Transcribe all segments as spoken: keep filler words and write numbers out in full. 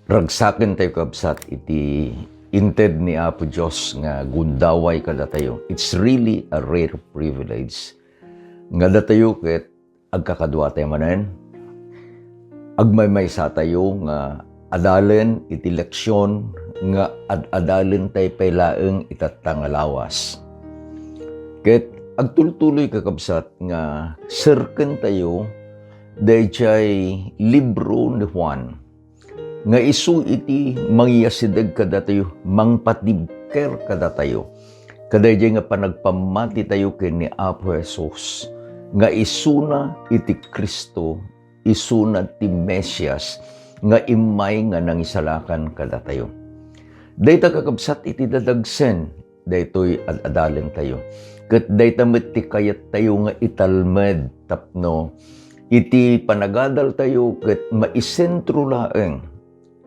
Ragsakentayo, kabsat, iti inted ni Apo Dios nga gundaway kadatayo. It's really a rare privilege nga datayo ket agkakaduatayo manen. Agmaymaysatayo nga adalen iti leksion nga ad-adalentayo pay laeng itatta nga lawas. Ket agtultuloy, kakabsat, nga serkentayo daydiay libro ni Juan nga isu iti mangiyasideg kadatayo, mangpatibker kadatayo kadaydiay nga panagpammatitayo ken ni Apo Jesus, nga isuna iti Cristo, isuna ti Mesias nga immay nga nangisalakan kadatayo. Dayta, kakabsat, iti dadagsen daytoy ad-adalentayo. Ket dayta met ti kayattayo nga italmed tapno iti panagadaltayo ket maisentro laeng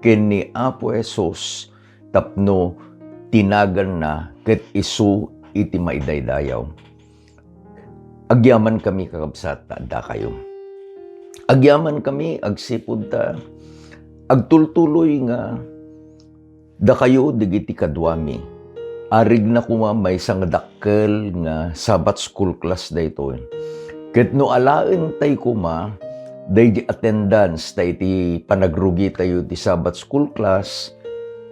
ken ni Apo Jesus tapno tinaganna ket isu iti maidaydayaw. Agyamankami, kakabsat, ta addakayo. Agyamankami agsipud ta agtultuloy nga dakayo dagiti kaduami. Arigna koma maysa nga dakkel nga Sabbath school class daytoy. Ket no alaentay koma daydi attendance ta iti panagrugitayo ti Sabbath school class,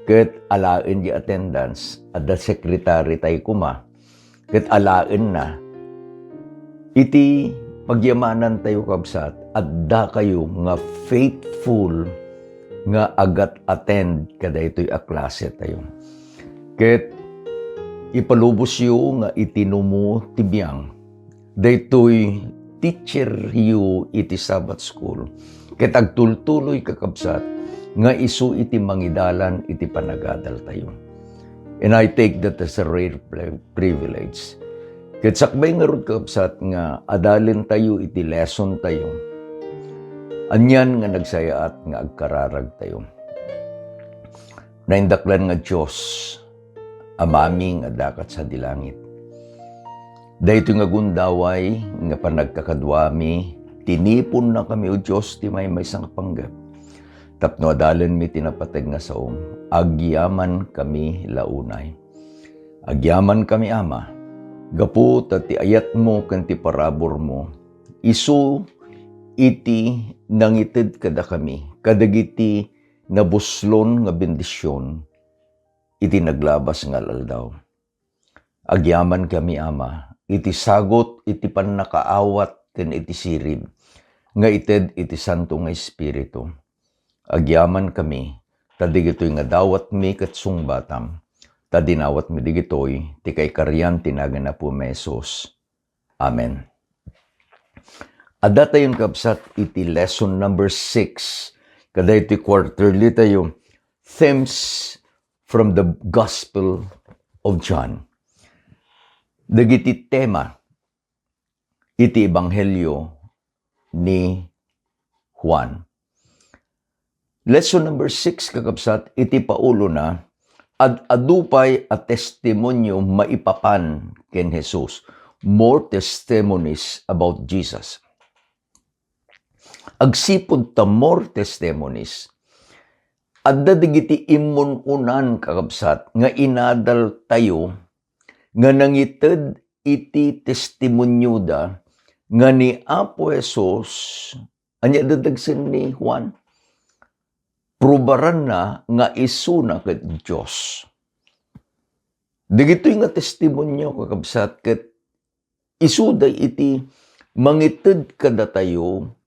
ket alaen di attendance, adda secretary tay koma. Ket alaenna, iti pagyamanantayo, kabsat, addakayo nga faithful nga agat-attend kadaytoy a klasetayo. Ket ipalubosyo nga itinumo ti biang daytoy teacheryo iti Sabbath School. Ket agtultuloy, kakabsat, nga isu iti mangidalan iti panagadaltayo. And I take that as a rare pri-, privilege. Ket sakbay ngarud, kakabsat, nga adalentayo iti lesson tayo, anian nga nagsayaat nga agkararagtayo. Naindaklan nga Dios, Amami nga adda sadi langit. Daytoy nga gundaway nga panagkakaduami, tiniponnakami, O Dios, ti maymaysa nga panggep. Tapno adalenmi ti napateg nga saom, agyamankami la unay. Agyamankami, Ama, gapu ta ti ayatmo ken ti paraburmo, isu iti nangited kadakami kadagiti nabuslon nga bendision iti naglabas nga al-aldaw. Agyamankami, Ama, iti sagut iti pannakaawat ken iti sirib nga ited iti Santo nga Espiritu. Agyamankami, ta digitoy nga dawatmi ket sungbatam, ta dinawatmi digitoy ti kaikarian ti nagan Apomi a Jesus. Amen. Addatayon, kabsat, iti lesson number six kadaytoy quarterly tayo, Themes from the Gospel of John. Dagiti tema iti Ebanghelio ni Juan. Lesson number six, kakabsat, iti paulona, ad-adu pay a testimonio maipapan ken Jesus. More testimonies about Jesus. Agsipud ta more testimonies, adda dagiti immun-unan, kakabsat, nga inadaltayo nga nangited iti testimonioda nga ni Apo Jesus, ania dadagsen ni Juan? Prubaranna nga isuna ket Dios. Dagitoy nga testimonio, kakabsat, ket isuda iti mangited kadatayo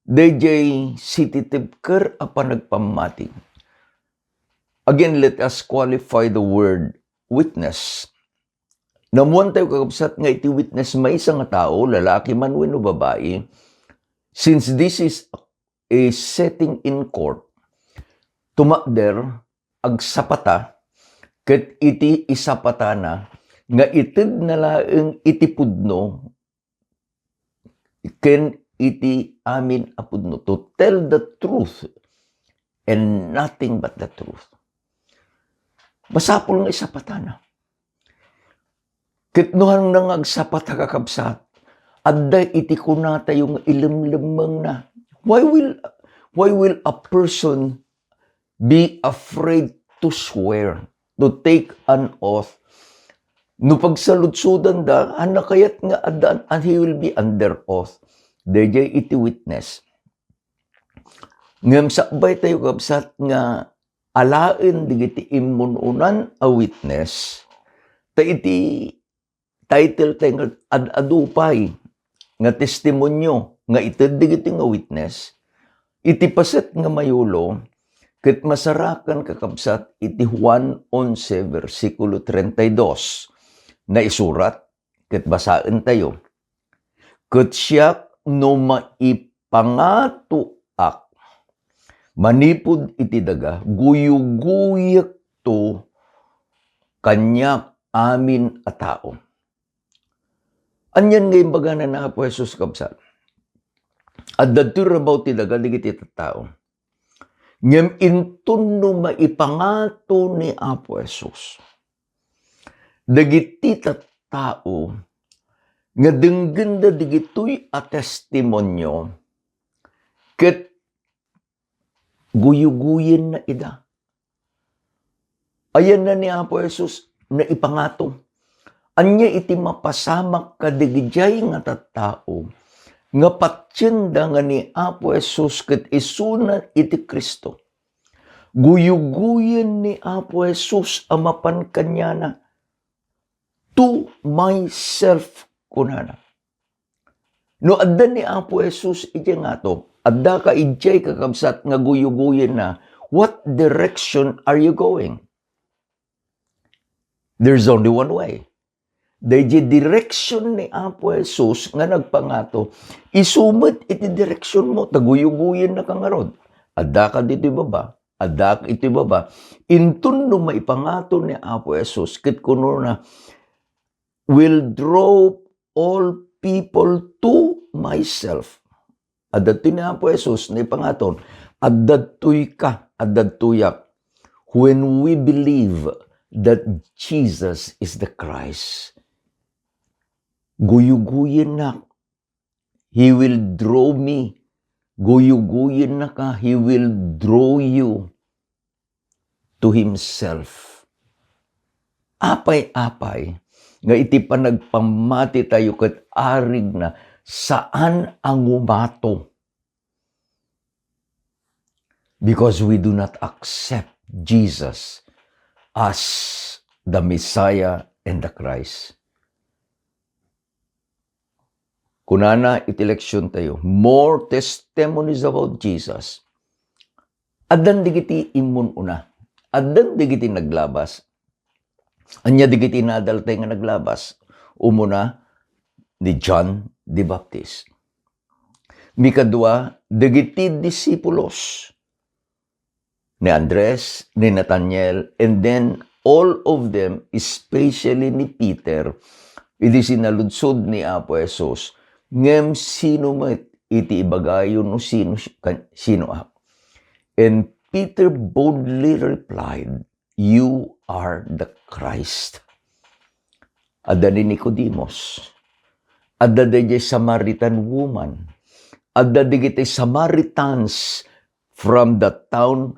daydiay sititibker a panagpammati. Again, let us qualify the word witness. Naammoantayo, kakabsat, nga iti witness maysa nga tao, lalaki man wenno babai, since this is a setting in court, tumakder, agsapata, ket iti isapatana nga itedna laeng iti pudno ken iti amin a pudno, to tell the truth and nothing but the truth. Masapul nga isapatana. Ket no, haan nga agsapata, kakabsat, adda iti kunatayo nga ilemlemmengna. Why will, why will a person Be afraid to swear, to take an oath. No pagsaludsodanda, ania kayat nga adda, and he will be under oath. Daydiay iti witness. Ngem sakbay tayo, kabsat, nga alaen dagiti immun-unan a witness, ta iti title tayo nga ad-adu pay nga testimonio nga ited dagiti nga witness, iti paset nga mayulo, ket masarakan, kakabsat, iti Juan onse, bersikulo treinta y dos, naisurat, ket basaen tayo. Ket siak, no maipangatoak manipud iti daga, guyuguyekto kaniak amin a tao. Anian nga imbagana ni Apo Jesus, kabsat? Adda ditoy rabaw ti daga dagiti tattao. Ngem inton no maipangato ni Apo Jesus dagiti tattao nga denggenda dagitoy a testimonio, ket guyuguyenna ida. Ayanna ni Apo Jesus naipangato. Ania iti mapasamak kadagijay nga tattao nga patienda nga ni Apo Jesus ket isuna iti Cristo? Guyuguyen ni Apo Jesus a mapan kaniana. "To myself," kunana. No adda ni Apo Jesus iti ngato, adda ka idiay, kakabsat, nga guyuguyenna, what direction are you going? There's only one way. Daydi direksyon ni Apo Jesus nga nagpangato, isu met iti direksyon mo, ta guyuguyenna ka ngarud. Adda ka ditoy baba, adda ka itoy baba. Inton no maipangato ni Apo Jesus, ket kunona, "Will draw all people to myself." Adda ditoy ni Apo Jesus, naipangaton, adda ditoy ka, adda ditoyak. When we believe that Jesus is the Christ, guyuguyennak. He will draw me. Guyuguyenna ka. He will draw you to himself. Apay-apay nga iti panagpammati tayo ket arigna, saan a ngumato. Because we do not accept Jesus as the Messiah and the Christ. Kunana iti leksyon tayo, more testimonies about Jesus. Addan dagiti immun-una. Addan dagiti naglabas. Ania dagiti nadaltay nga naglabas? Umuna, ni John the Baptist. Mikadua, dagiti disipulos, ni Andres, ni Nathaniel, and then all of them, especially ni Peter, idi sinaludsod ni Apo Jesus, "Ngem sino met iti ibagayo no sino, kan-, sinoak?" And Peter boldly replied, "You are the Christ." Adda ni Nicodemus. Adda daydiay Samaritan woman. Adda dagiti Samaritans from the town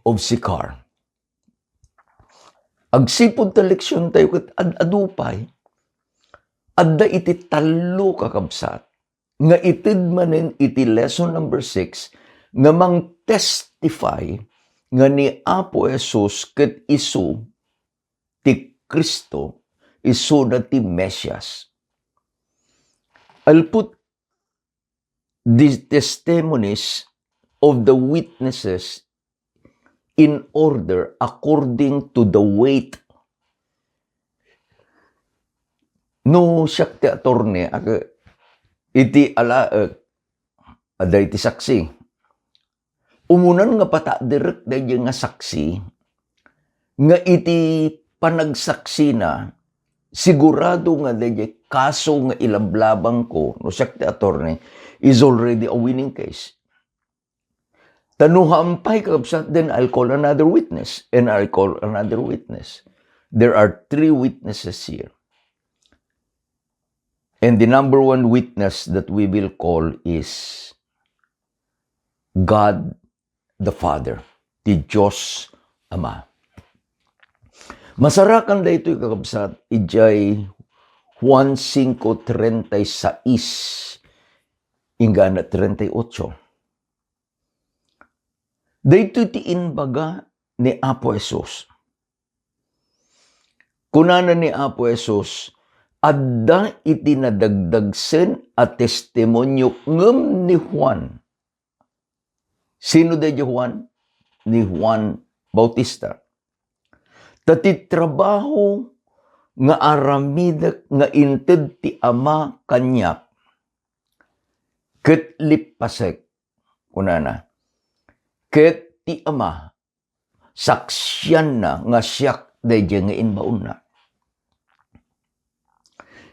of Sychar. Agsipud ta leksyon tayo ket ad-adu pay. Adda iti tallo, kakabsat, nga ited manen iti lesson number six nga mangtestify nga ni Apo Jesus ket isu ti Cristo, isuna ti Mesias. I'll put the testimonies of the witnesses in order according to the weight. No siak ti attorney, ag-, iti alaek, adda iti saksi. Umunan nga pataderek daydiay nga saksi, nga iti panagsaksina, sigurado nga daydiay kaso nga ilablabangko, no siak ti attorney, is already a winning case. Ta no haampay, kakabsat, then I'll call another witness, and I'll call another witness. There are three witnesses here. And the number one witness that we will call is God the Father. ti Dios Ama. Masarakan daytoy, kakabsat, idiay Juan cinco treinta y seis inggana treinta y ocho. Daytoy ti imbaga ni Apo Jesus. Kunana ni Apo Jesus, "Adda iti nadagdagsen a testimonio ngem ni Juan." Sino daydi Juan? Ni Juan Bautista. "Ta ti trabaho nga aramidek nga inted ti Ama kaniak, ket lippasek," kunana, "ket ti Ama saksianna nga siak daydi nga imbaonna."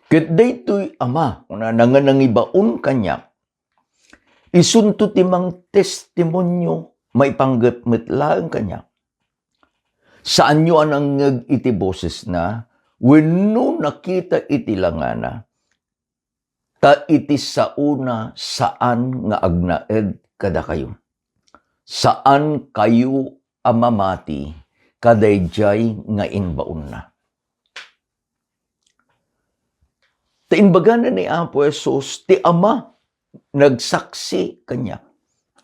Ket daytoy Ama, kunana, nga nangibaon kaniak, isunto ti mangtestimonio maipanggepmet laeng kaniak. Saanyo a nangngeg iti bosesna wenno nakita iti langana, ta iti saona saan nga agnaed kadakayo. Saankayo a mamati kadaydiay nga imbaonna. Ta imbagana ni Apo Jesus, ti Ama nagsaksi kaniak.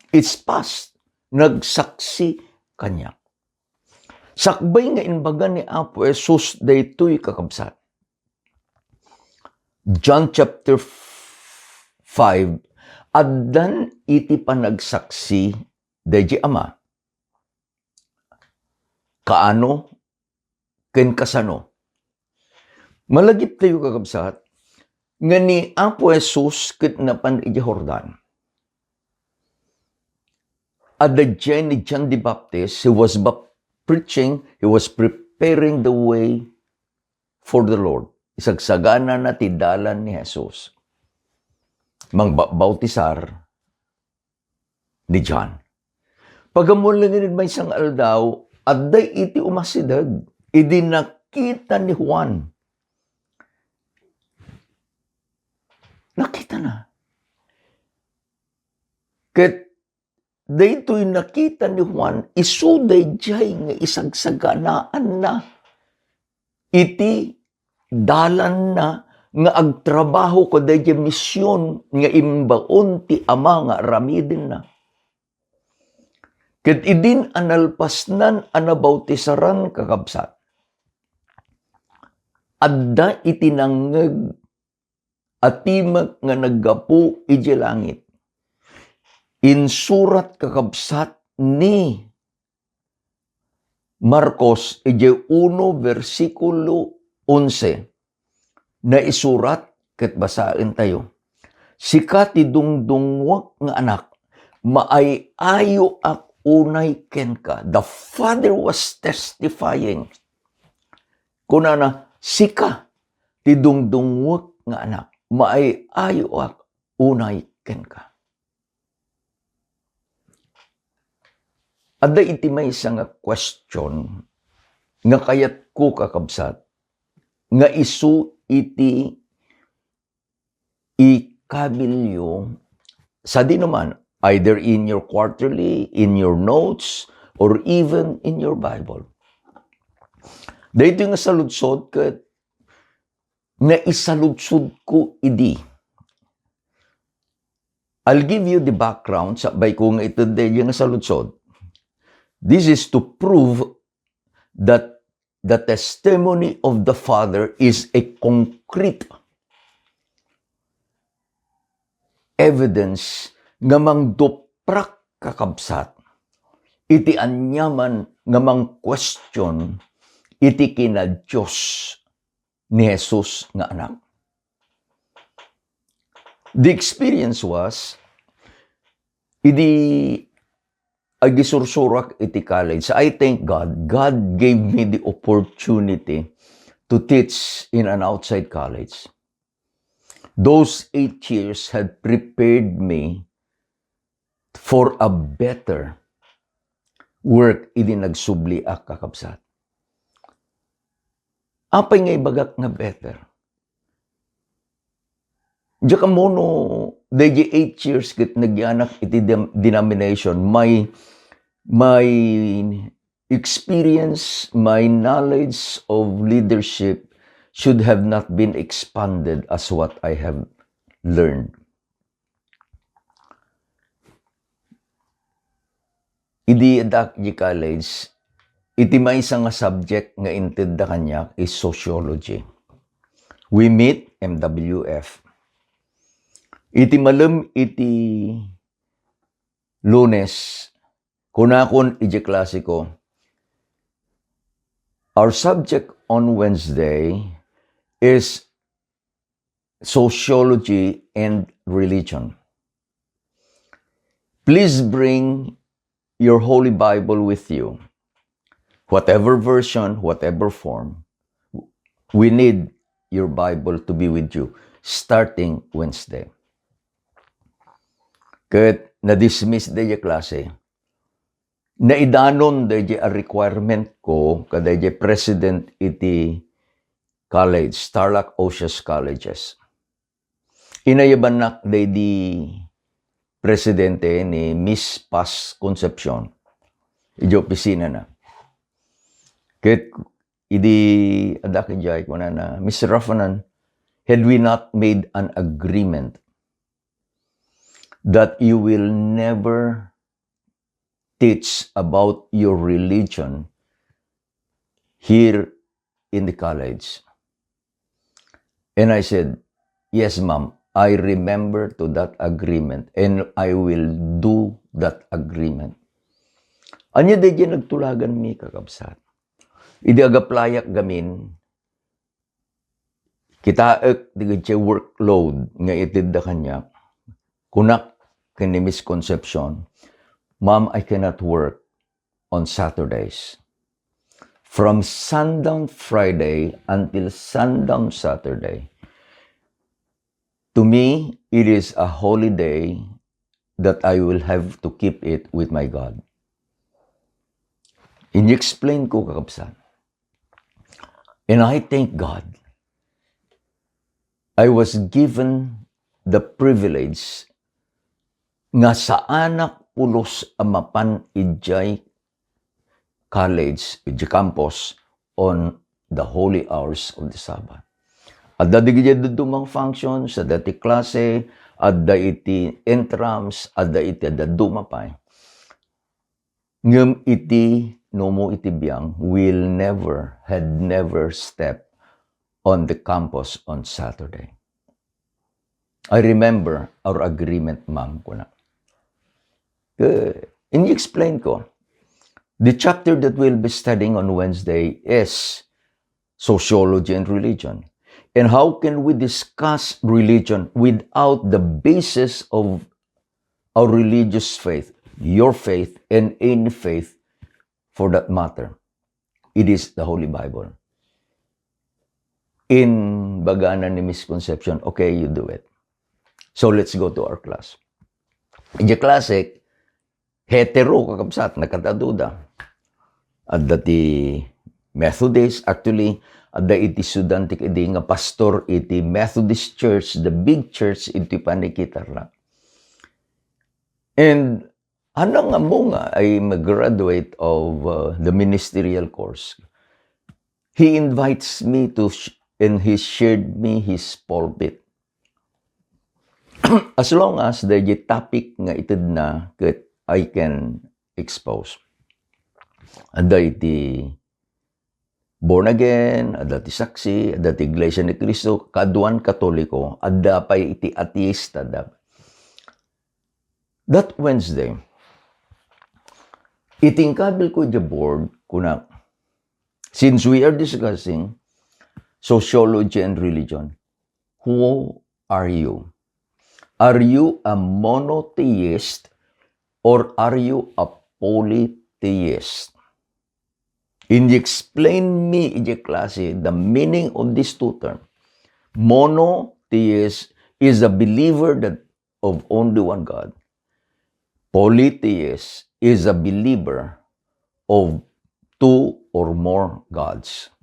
It's past. Nagsaksi kaniak. Sakbay nga imbaga ni Apo Jesus daytoy, kakabsat. John chapter five, addan iti panagsaksi daydi Ama. Kaano ken kasano? Malagiptayo, kakabsat, nga ni Apo Jesus ket napan idiay Jordan. Adda diay ni John the Baptist, he was bap-, preaching, he was preparing the way for the Lord. Isagsaganana ti dalan ni Jesus. Mangbabautisar ni John. Pag-ammo laeng iti maysa nga aldaw, adda iti umasideg, idi nakita ni Juan. Nakitana. Ket daytoy nakita ni Juan, isu daydiay nga isagsaganaanna iti dalanna nga agtrabaho kadaydiay mision nga imbaon ti Ama nga aramidenna. Ket idin a nalpasnan a nabautisaran, kakabsat, adda iti nangngeg a timek nga naggapu idiay langit. Insurat, kakabsat, ni Marcos idiay uno bersikulo onse. Naisurat ket basaentayo, "Sika ti dungdungngoek nga Anak, maay-ayoak unay kenka." The Father was testifying. Kunana, "Sika ti dungdungngoek nga Anak, maay-ayoak unay kenka." Adda iti maysa nga question nga kayatko, kakabsat, nga isu iti ikabilyo sadinoman, either in your quarterly, in your notes, or even in your Bible. Daytoy nga saludsod ket naisaludsodko idi. I'll give you the background, sakbay ko nga ited daydi nga saludsod. This is to prove that the testimony of the Father is a concrete evidence nga mangduprak, kakabsat, iti aniaman nga mangquestion iti kina-Dios ni Jesus nga Anak. The experience was, idi agisursurak iti college, I thank God. God gave me the opportunity to teach in an outside college. Those eight years had prepared me for a better work idi nagsubliak, kakabsat. Apay nga ibagak nga better? Diak ammo no, daydi eight years ket nagyanak iti dem-, denomination, my My experience, my knowledge of leadership should have not been expanded as what I have learned. Idi addak di college, iti maysa nga subject nga intedda kaniak is sociology. We meet M W F. Iti malem iti Lunes, kunakon iti klaseko, "Our subject on Wednesday is sociology and religion. Please bring your Holy Bible with you. Whatever version, whatever form, we need your Bible to be with you starting Wednesday." Ket na-dismiss daydiay klase. Naidanon daydiay a requirement ko kadaydiay president iti college, Tarlac Osius Colleges. Inayabannak daydi presidente ni Miss Paz Concepcion, iti opisinana. Ket idi addak idiay, kunana, "Mister Rafanan, had we not made an agreement that you will never teach about your religion here in the college?" And I said, "Yes, ma'am, I remember to that agreement and I will do that agreement." Ania daydiay nagtulaganmi, kakabsat. Idi agaplayak gamin, kitaek dagiti workload nga itedda kaniak. Kunak ken ni Miss Concepcion, "Ma'am, I cannot work on Saturdays. From sundown Friday until sundown Saturday, to me, it is a holiday that I will have to keep it with my God." Ini-explain ko, kakabsat. And I thank God. I was given the privilege nga saanak pulos a mapan idiay college, idiay campus on the holy hours of the Sabbath. Adda dagiti dadduma nga functions, adda ti klase, adda iti intrams, adda iti dadduma pay. Ngem iti numo iti biang, will never, had never step on the campus on Saturday. "I remember our agreement, ma'am," kuna. Eh, ini-explain ko, "The chapter that we'll be studying on Wednesday is sociology and religion. And how can we discuss religion without the basis of our religious faith, your faith, and any faith for that matter? It is the Holy Bible." Imbagana ni Miss Concepcion, "Okay, you do it." So let's go to our class. Idiay klase, hetero, kakabsat, nagkataduda. Adda ti Methodist, actually, adda iti siudadko idi nga pastor iti Methodist Church, the big church iti panagkitarna. And haan nga ammo nga I am a graduate of, uh, the ministerial course, he invites me to sh-, and he shared me his pulpit. As long as the topic nga itedna ket I can expose. Adda iti born again, adda ti saksi, adda ti Iglesia ni Cristo, kaaduan Katoliko, adda pay iti ateista, adda. That Wednesday, iti inkabil ko iti board, kuna, "Since we are discussing sociology and religion, who are you? Are you a monotheist or are you a polytheist?" Indi-explain mi iti klase the meaning of these two terms. Monotheist is a believer that of only one God. Polytheist is a believer of two or more gods.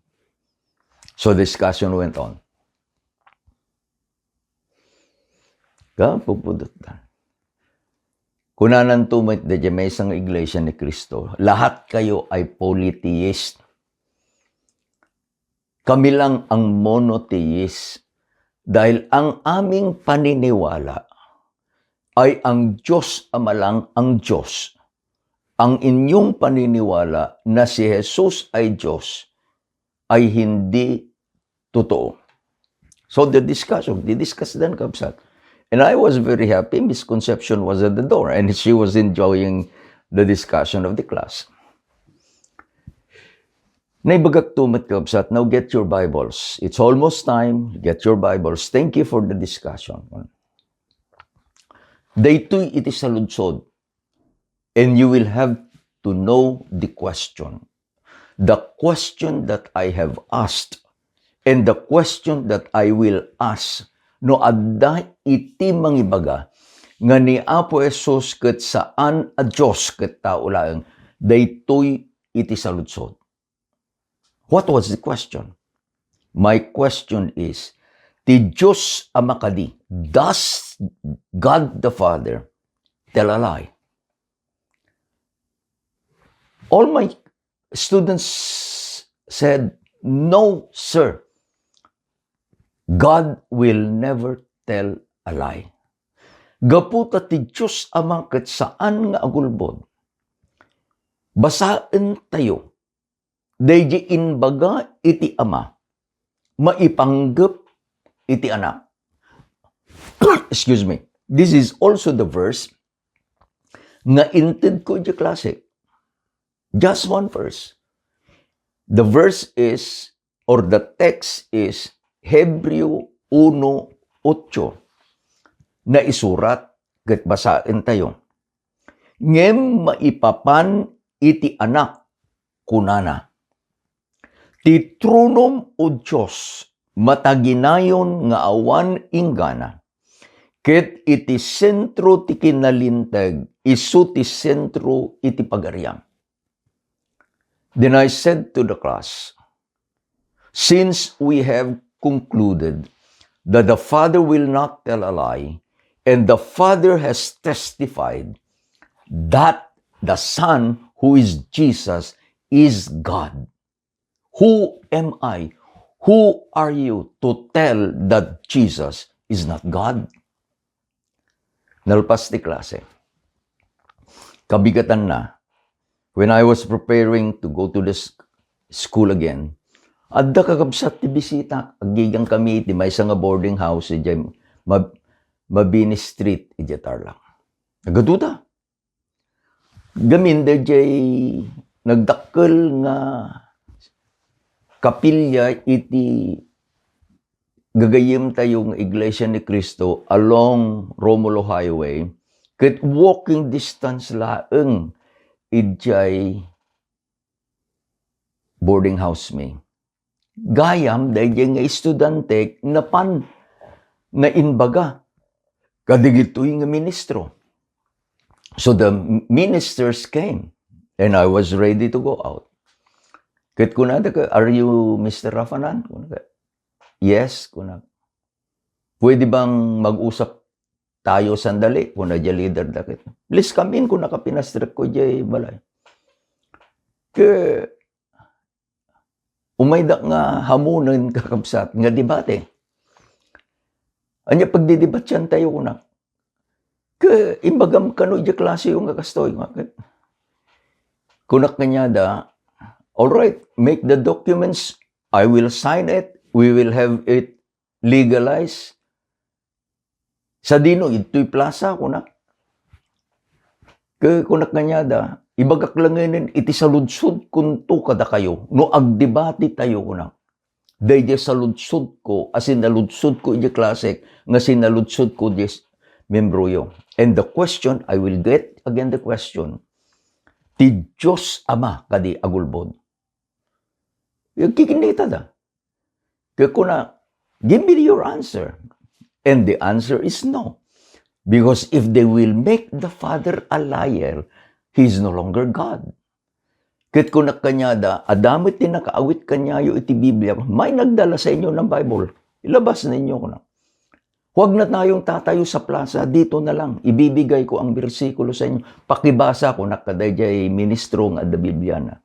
So discussion went on. Kapupudot na. Kunananto met daydiay maysa nga iglesia ni Cristo, "Lahat kayo ay polytheist. Kami lang ang monotheist. Dahil ang aming paniniwala ay ang Diyos Ama lang ang Diyos. Ang inyong paniniwala na si Jesus ay Diyos ay hindi totoo." So the discussion, the discuss then comes out. And I was very happy. Miss Concepcion was at the door and she was enjoying the discussion of the class. Naibagak to met, kabsat, "Now get your Bibles. It's almost time. Get your Bibles. Thank you for the discussion." Daytoy iti saludsod. And you will have to know the question. The question that I have asked and the question that I will ask, no adda iti mangibaga nga ni Apo Jesus ket saan a Dios ket tao laeng, daytoy iti saludsod. What was the question? My question is, ti Dios a makadi, does God the Father tell a lie? All my students said, "No, sir. God will never tell a lie." Gapu ta ti Dios Ama ket saan nga agulbod. Basaen tayo daydi imbaga iti Ama, maipanggep iti Anak. Excuse me. This is also the verse nga intedko iti klase. Just one verse. The verse is, or the text is, Hebreo uno ocho. Naisurat, ket basaen tayo. Ngem maipapan iti Anak, kunana, "Ti tronom, O Dios, mataginayon nga awan inggana, ket iti sentro ti kinalinteg, isu ti sentro iti pagariam." Then I said to the class, "Since we have concluded that the Father will not tell a lie, and the Father has testified that the Son, who is Jesus, is God, who am I, who are you to tell that Jesus is not God?" Nalpas ti klase. Kabigatanna, when I was preparing to go to the s-, school again, adda, kakabsat, ti bisita. Aggigang kami ti maysa nga boarding house idiay Mab-, Mabini Street idiay Tarlac. Nagaduda. Gamin daydiay nagdakkel nga kapilya iti gagayyemtayo nga Iglesia ni Cristo along Romulo Highway, ket walking distance laeng idiay boarding house mi. Gayam, daydiay nga estudiante, napan, naimbaga kadagitoy nga ministro. So the m-, ministers came, and I was ready to go out. Ket kunada, "Are you Mister Rafanan?" Kunada, "Yes," kuna. "Pwede bang mag-usap tayo sandali?" Kuna diay leader da ket, "Please come in," kuna, "kapinastrek ko diay balay." Ket umayda nga hamonen, kakabsat, nga debate. "Ania pagdidebatian tayo?" kuna. "Ket imbagam kano idiay klaseyo nga kastoy." Nga ket kunak kaniada, "All right, make the documents. I will sign it. We will have it legalized. Sadino, idtoy plasa," kunak. Ket kunak kaniada, "Ibagak langenen iti saludsodkonto kadakayo no agdebate tayo," kunak. Daydiay saludsodko a sinaludsodko idiay klasek nga sinaludsodko diay membroyo. And the question, I will get again the question, "Ti Dios Ama kadi agulbod?" Agkikinnitada. Ket kuna, "Give me your answer." And the answer is no. Because if they will make the Father a liar, He is no longer God. Ket kunak kaniada, "Adda met ti nakaawit kaniayo iti Biblia, may nagdala sa inyo ng Bible. Ilabas ninyo," kuna. Huwag na tayong tatayo sa plaza, dito na lang. Ibibigay ko ang bersikulo sa inyo. Pakibasa ko, nakadayjay ministro nga adda Biblia na.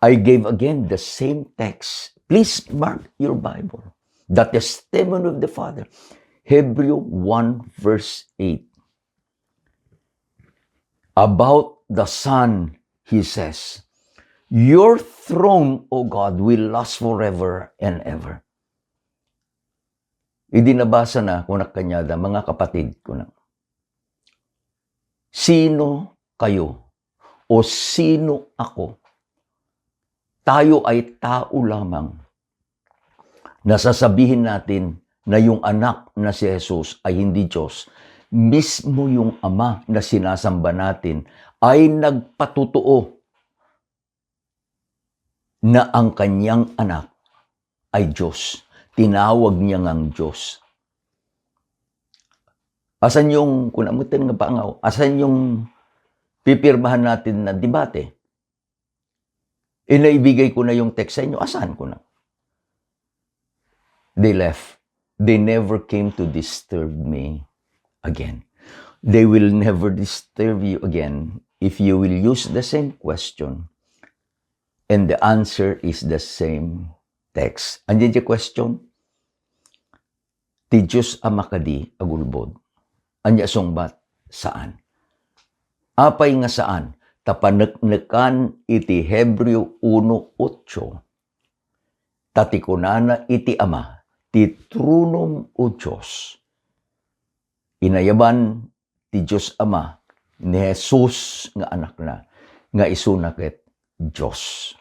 I gave again the same text. Please mark your Bible. The testimony of the Father. Hebrew one verse eight. About the Son, he says, "Your throne, O God, will last forever and ever." Idi nabasa na, kunak kaniada, "Mga kapatid," kunak, "sino kayo o sino ako? Tayo ay tao lamang. Nasasabihin natin na yung anak na si Jesus ay hindi Diyos. Mismo yung ama na sinasamba natin ay nagpatutuo na ang kanyang anak ay Diyos. Tinawag niya ngang Diyos." Asan yung, kung amutin nga pangaw, asan yung pipirmahan natin na debate? Inaibigay ko na yung text sa inyo. Asan ko na? They left. They never came to disturb me again. They will never disturb you again if you will use the same question and the answer is the same text. And then the question, ti Diyos a makadi agulbod. Anya sungbat? Saan. Apay nga saan? Ta paneknekan iti Hebreo uno ocho, ta ti kunana iti Ama, "Ti tronom, O Dios." Inayaban ti Dios Ama ni Jesus nga Anakna, nga isuna ket Dios.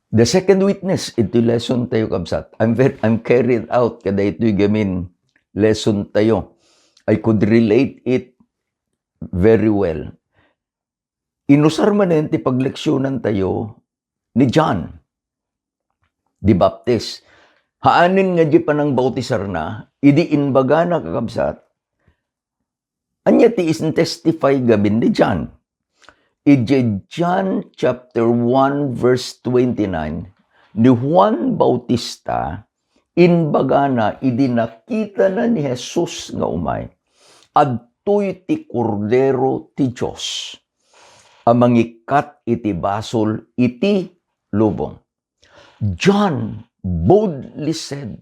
The second witness iti lesson tayo, kabsat. I'm ver-, I'm carried out kadaytoy gamin lesson tayo. I could relate it very well. Inusar manen ti pagleksyonan tayo ni John the Baptist. Haanen nga di panangbautisarna, idi imbagana, kakabsat, ania ti intestify gamin ni John? Idiay John chapter one verse twenty-nine, ni Juan Bautista, imbagana idi nakitana ni Jesus nga umay, "Adtoy ti Kordero ti Dios a mangikkat iti basol iti lubong." John boldly said,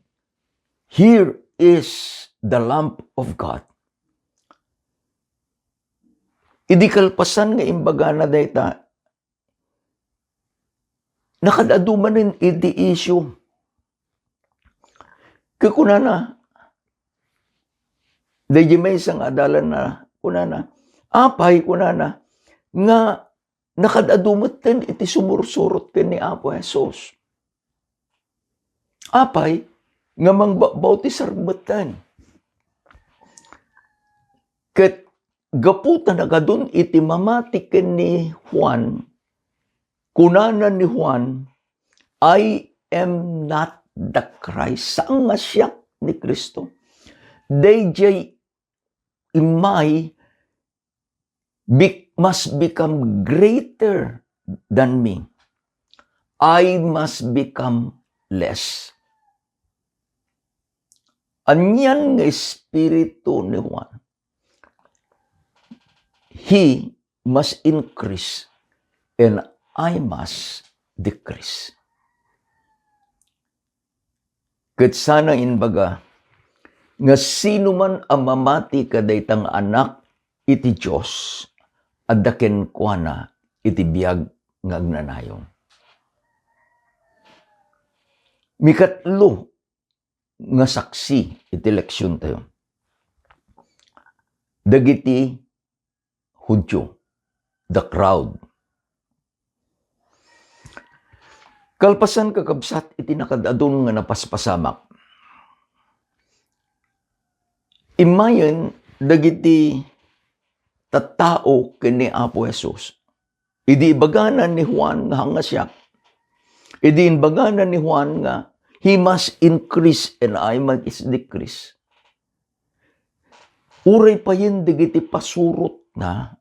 "Here is the Lamb of God." Idi kalpasan nga imbagana dayta, nakad-adu manen iti issue. Ket kunana, daydi maysa nga adalanna, kunana, "Apay," kunana, "nga nakad-adu metten iti sumursurot ken ni Apo Jesus? Apay nga mangbabautisar metten?" Ket gapu ta nagadun iti mamati ken ni Juan, kunana ni Juan, "I am not the Christ." Saan nga siak ni Cristo. Daydiay immay be-, must become greater than me. I must become less. Anian nga espiritu ni Juan? "He must increase and I must decrease." Ket sana imbaga nga sino man a mamati kadayta nga anak iti Dios, adda kenkuana iti biag nga agnanayon. Mikatlo nga saksi iti leksion tayo. Dagiti Judio, the crowd. Kalpasan, kakabsat, iti nakad-adun nga napaspasamak, immayen dagiti tattao ken ni Apo Jesus. Idi ibagana ni Juan nga, "Saan nga siak?" Idi imbagana ni Juan nga, "He must increase and I must decrease." Uray payen dagiti pasurotna.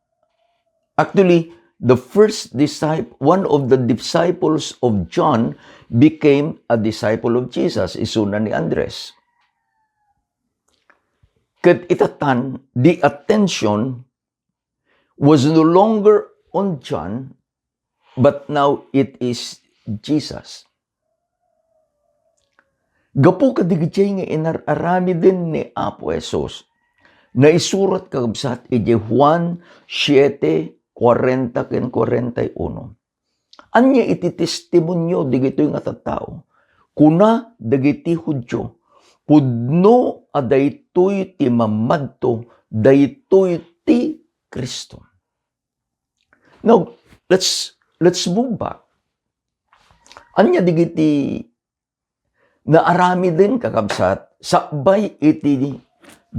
Actually, the first disciple, one of the disciples of John became a disciple of Jesus, isuna ni Andres. ket itatan, the attention was no longer on John, but now it is Jesus. Gapu kadagiti nga inar-aramiden ni Apo Jesus, naisurat, kakabsat, iti Juan siete, kuarenta ken kuarenta y uno. Ania iti testimonio dagitoy nga tattao? Kuna dagiti Judio, "Pudno a daytoy ti mamadto, daytoy ti Cristo." Now, let's, let's move back. Ania dagiti naaramiden, kakabsat, sakbay iti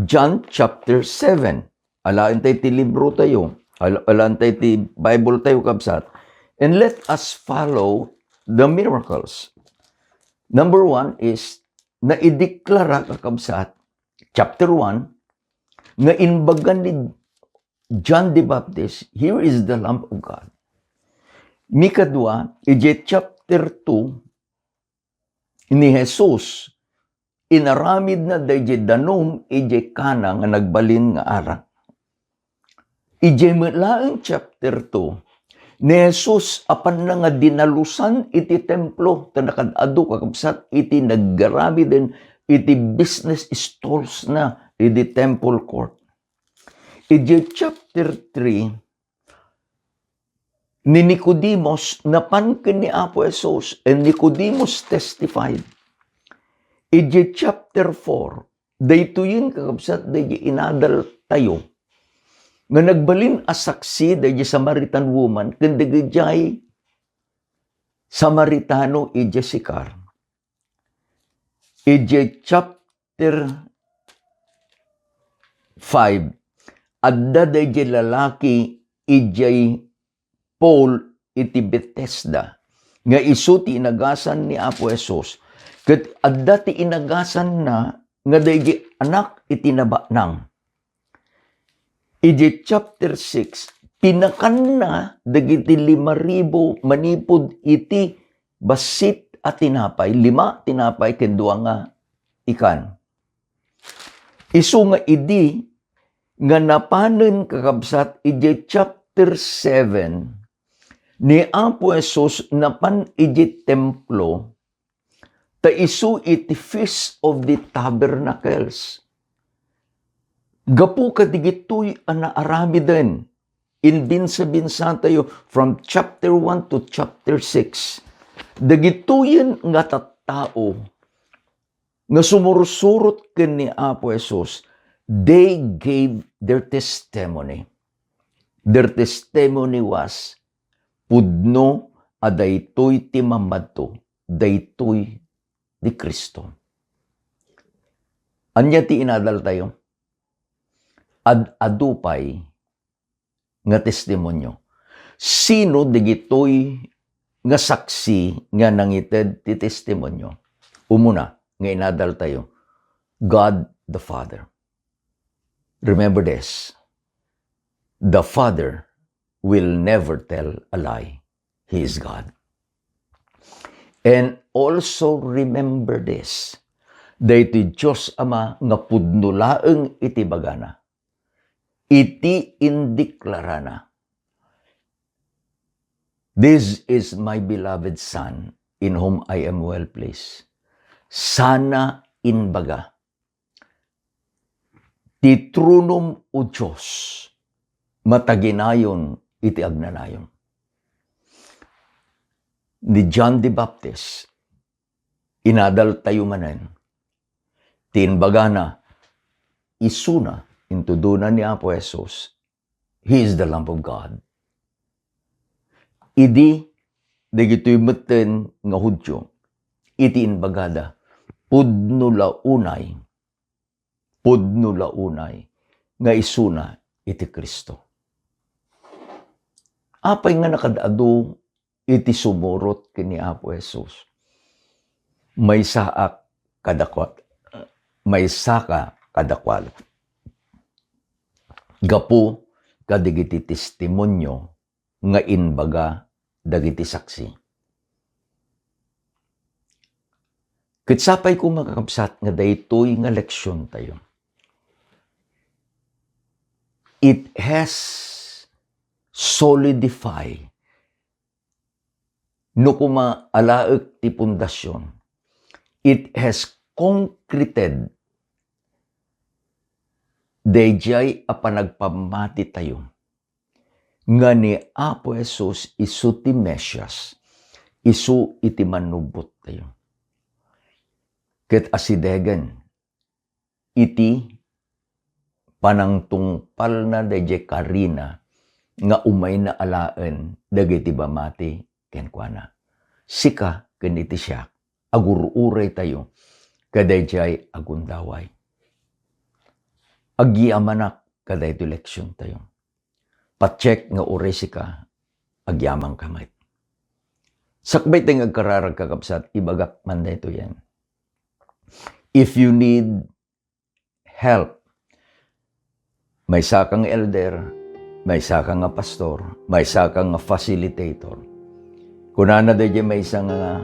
John chapter seven? Alaentayo ti librotayo, al-, alaentayo ti Bibletayo, kabsat. And let us follow the miracles. Number one is, naideklara, kakabsat, chapter one, nga imbaga ni John the Baptist, "Here is the Lamb of God." Mikadua, idiay chapter two ni Jesus, inaramidna daydiay danum idiay Cana nga nagbalin nga arak. Idiay met laeng chapter two, ni Jesus apanna nga dinalusan iti templo, ta nakad-adu, kakabsat, iti nagaramiden iti business stalls na idi temple court. Idiay chapter three, ni Nicodemus napan ken ni Apo Jesus, and Nicodemus testified. Idiay chapter four, daytoyen, kakabsat, daydiay inadaltayo nga nagbalin a saksi daydiay Samaritan woman ken dagijay Samaritano idiay Sicar. Idiay chapter five, adda daydiay lalaki idiay pool iti Bethesda, nga isu ti inagasan ni Apo Jesus, ket adda ti inagasanna nga daydiay anak iti nabanang. Iti chapter six, pinakanna dagiti lima ribu manipud iti bassit a tinapay, lima tinapay ken dua nga ikan. Isu nga idi nga napanen, kakabsat, iti chapter seven, ni Apo Jesus napan iti templo, ta isu iti Feast of the Tabernacles. Gapu kadigitoy a naaramiden, inbinsa-binsatayo from chapter one to chapter six. Dagitoyen nga tattao nga sumursurot ken ni Apo Jesus, they gave their testimony. Their testimony was, "Pudno a daytoy ti mamadto, daytoy ti Cristo." Ania ti inadaltayo? Ad-adu pay nga testimonio. Sino dagitoy nga saksi nga nangited ti testimonio? Umuna nga inadaltayo, God the Father. Remember this, the Father will never tell a lie. He is God. And also remember this, daytoy Dios Ama nga pudno laeng iti bagana, iti indeklarana, "This is my beloved Son, in whom I am well pleased." Sana imbaga, "Ti tronom, O Dios, mataginayon iti agnanayon." Ni John the Baptist, inadaltayo manen ti imbagana, isuna intudona ni Apo Jesus, "He is the Lamb of God." Idi dagitoy metten nga Judio, iti imbagada, "Pudno la unay, pudno la unay nga isuna iti Cristo." Apay nga nakad-adu iti sumurot ken ni Apo Jesus? Maysaak kadakuada, maysaka kadakuada. Gapu kadagiti testimonio nga imbaga dagiti saksi. Ket sapay koma, kakabsat, nga daytoy nga leksiontayo. It has solidified, no kuma alaek ti pundasyon, it has concreted dayjay a panagpammatitayo nga ni Apo Jesus isu ti Mesias, isu iti mannubbottayo. Ket asidegen iti panangtungpalna dayjay karina nga umayna alaen dagiti pamati kenkuana. Sika ken iti siak, agur-uraytayo kadayjay a gundaway. Agyamanak kadaytoy leksiontayo. Patiek nga uray sika, agyamanka met. Sakbay ti nga agkararag, kakabsat, ibagak man daytoyen. If you need help, maysa ka nga elder, maysa ka nga pastor, maysa ka nga facilitator. Kunana dayjay maysa nga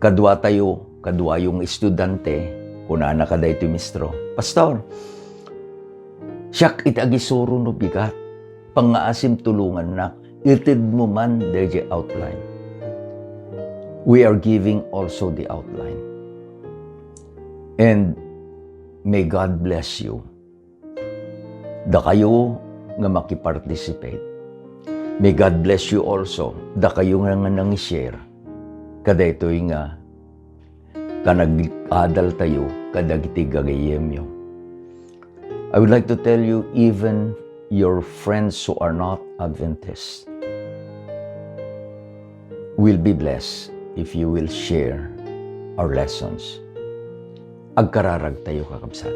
kaduatayo, kaduayo nga estudiante, kunana kadaytoy mistro, "Pastor, siak iti agisuro no bigat. Pangngaasim tulongannak, itedmo man dayjay outline." We are giving also the outline. And may God bless you. Dakayo nga makiparticipate. May God bless you also. Dakayo nga, nga nangishare kadaytoy nga panag-adaltayo kadagiti gagayyemyo. I would like to tell you, even your friends who are not Adventists will be blessed if you will share our lessons. Agkararagtayo, kakabsat.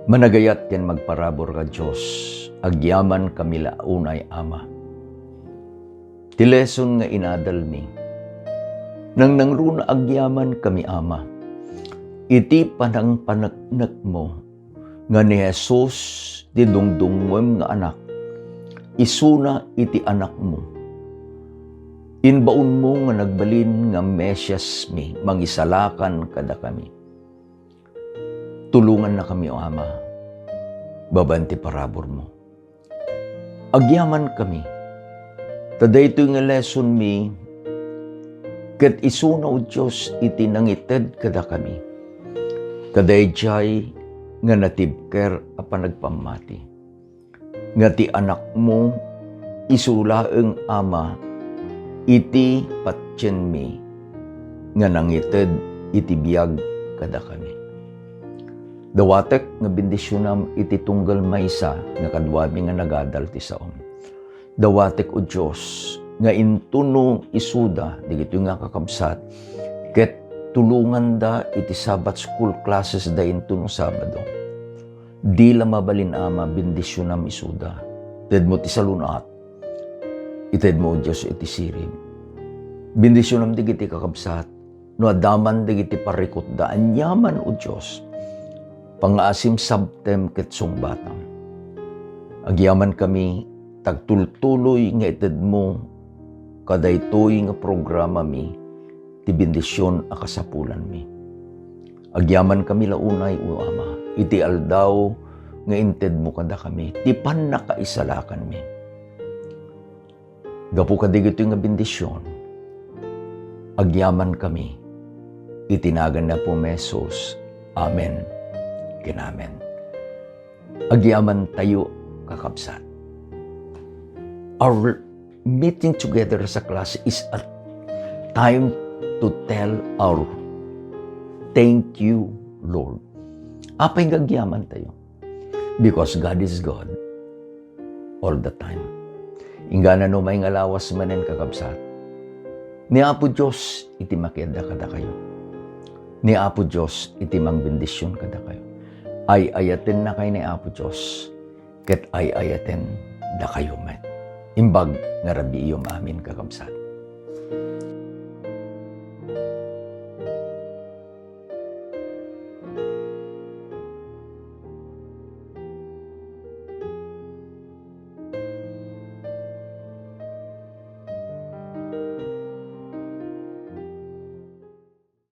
Managayat ken magparabur ka, Dios, agyaman kami la unay, Ama. Ti lesson nga inadalmi, nangnangruna agyaman kami, Ama, iti panangpaneknekmo nga ni Jesus ti dungdungngem nga Anak, isuna iti Anakmo. Imbaonmo nga nagbalin nga Mesiasmi, mangisalakan kadakami. Tulongannakami, O Ama, babaen ti paraburmo. Agyamankami, ta daytoy nga lessonmi, ket isuna, O Dios, iti nangited kadakami kadaydiay nga natibker a panagpammati, nga ti Anakmo isu laeng, Ama, iti patienmi nga nangited iti biag kadakami. Dawatek nga bendisionam iti tunggal maysa nga kaduami nga nagadal ti saom. Dawatek, O Dios, nga intono isuda dagitoy nga kakabsat ket tulonganda iti Sabbath school classes da intono Sabado. Di la mabalin, Ama, bendisionam isuda. Tedmo ti salun-at. Itedmo, O Dios, iti sirib. Bendisionam dagiti kakabsat no adda man dagiti parikutda. Aniaman, O Dios, pangngaasim sabtem ket sungbatam. Agyamankami, tagtultuloy nga itedmo kadaytoy nga programami ti bendision a kasapulanmi. Agyamankami la unay, O Ama, iti aldaw nga intedmo kadakami ti pannakaisalakanmi. Gapu kadagitoy nga bendision, agyamankami iti nagan ni Apo Jesus. Amen ken amen. Agyamantayo, kakabsat. Our meeting together as a class is a time to tell our "Thank you, Lord." Apay nga agyamantayo? Because God is God all the time. Inggana no umay nga lawas manen, kakabsat, ni Apo Dios iti makiadda kadakayo. Ni Apo Dios iti mangbendision kadakayo. Ay-ayatennakay ni Apo Dios, ket ay-ayaten dakayo met. Imbag nga rabiiyo amin, kakabsat.